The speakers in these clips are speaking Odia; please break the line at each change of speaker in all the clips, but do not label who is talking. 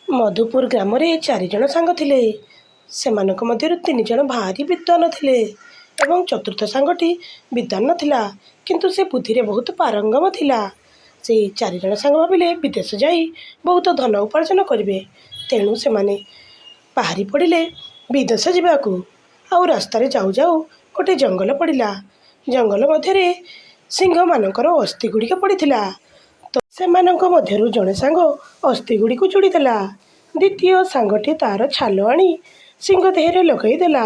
ମଧୁପୁର ଗ୍ରାମରେ ଚାରିଜଣ ସାଙ୍ଗ ଥିଲେ। ସେମାନଙ୍କ ମଧ୍ୟରୁ ତିନି ଜଣ ଭାରି ବିଦ୍ୱାନ ଥିଲେ ଏବଂ ଚତୁର୍ଥ ସାଙ୍ଗଟି ବିଦ୍ୱାନ ନଥିଲା, କିନ୍ତୁ ସେ ବୁଦ୍ଧିରେ ବହୁତ ପାରଙ୍ଗମ ଥିଲା। ସେଇ ଚାରିଜଣ ସାଙ୍ଗ ଭାବିଲେ ବିଦେଶ ଯାଇ ବହୁତ ଧନ ଉପାର୍ଜନ କରିବେ। ତେଣୁ ସେମାନେ ବାହାରି ପଡ଼ିଲେ ବିଦେଶ ଯିବାକୁ। ଆଉ ରାସ୍ତାରେ ଯାଉ ଯାଉ ଗୋଟେ ଜଙ୍ଗଲ ପଡ଼ିଲା। ଜଙ୍ଗଲ ମଧ୍ୟରେ ସିଂହମାନଙ୍କର ଅସ୍ଥି ଗୁଡ଼ିକ ପଡ଼ିଥିଲା। ତ ସେମାନଙ୍କ ମଧ୍ୟରୁ ଜଣେ ସାଙ୍ଗ ଅସ୍ଥି ଗୁଡ଼ିକୁ ଯୋଡ଼ିଦେଲା। ଦ୍ୱିତୀୟ ସାଙ୍ଗଟି ତାର ଛାଲ ଆଣି ସିଂହ ଦେହରେ ଲଗାଇଦେଲା।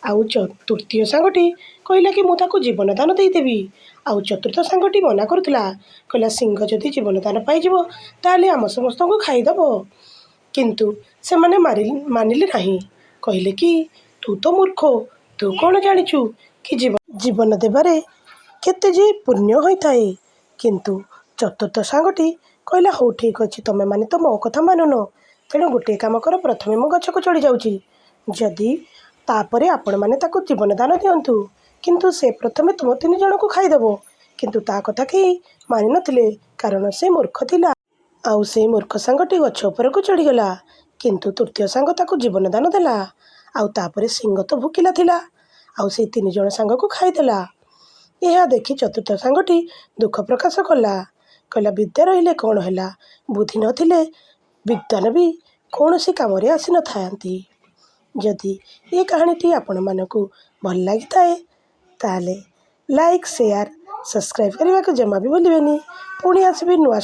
ଆଉ ତୃତୀୟ ସାଙ୍ଗଟି କହିଲା କି ମୁଁ ତାକୁ ଜୀବନ ଦାନ ଦେଇଦେବି। ଆଉ ଚତୁର୍ଥ ସାଙ୍ଗଟି ମନା କରୁଥିଲା, କହିଲା, ସିଂହ ଯଦି ଜୀବନ ଦାନ ପାଇଯିବ, ତାହେଲେ ଆମ ସମସ୍ତଙ୍କୁ ଖାଇଦେବ। କିନ୍ତୁ ସେମାନେ ମାନିଲେ ନାହିଁ। କହିଲେ କି ତୁ ତ ମୂର୍ଖ, ତୁ କ'ଣ ଜାଣିଛୁ କି ଜୀବନ ଦେବାରେ କେତେ ଯେ ପୁଣ୍ୟ ହୋଇଥାଏ? କିନ୍ତୁ ଚତୁର୍ଥ ସାଙ୍ଗଟି କହିଲା, ହଉ, ଠିକ୍ ଅଛି, ତମେମାନେ ତ ମୋ କଥା ମାନୁନ, ତେଣୁ ଗୋଟିଏ କାମ କର। ପ୍ରଥମେ ମୁଁ ଗଛକୁ ଚଢ଼ି ଯାଉଛି, ଯଦି ତାପରେ ଆପଣମାନେ ତାକୁ ଜୀବନ ଦାନ ଦିଅନ୍ତୁ, କିନ୍ତୁ ସେ ପ୍ରଥମେ ତୁମ ତିନି ଜଣକୁ ଖାଇଦେବ। କିନ୍ତୁ ତା କଥା କେହି ମାନିନଥିଲେ, କାରଣ ସେ ମୂର୍ଖ ଥିଲା। ଆଉ ସେଇ ମୂର୍ଖ ସାଙ୍ଗଟି ଗଛ ଉପରକୁ ଚଢ଼ିଗଲା, କିନ୍ତୁ ତୃତୀୟ ସାଙ୍ଗ ତାକୁ ଜୀବନ ଦାନ ଦେଲା। ଆଉ ତାପରେ ସିଂହ ତ ଭୋକିଲା ଥିଲା, ଆଉ ସେଇ ତିନି ଜଣ ସାଙ୍ଗକୁ ଖାଇଦେଲା। ଏହା ଦେଖି ଚତୁର୍ଥ ସାଙ୍ଗଟି ଦୁଃଖ ପ୍ରକାଶ କଲା। କହିଲା, ବିଦ୍ୟା ରହିଲେ କ'ଣ ହେଲା, ବୁଦ୍ଧି ନଥିଲେ ବିଦ୍ୱାନ ବି କୌଣସି କାମରେ ଆସିନଥାନ୍ତି। ଯଦି ଏ କାହାଣୀଟି ଆପଣମାନଙ୍କୁ ଭଲ ଲାଗିଥାଏ, ତାହେଲେ ଲାଇକ୍, ସେୟାର, ସବସ୍କ୍ରାଇବ୍ କରିବାକୁ ଜମା ବି ଭୁଲିବେନି। ପୁଣି ଆସିବି ନୂଆ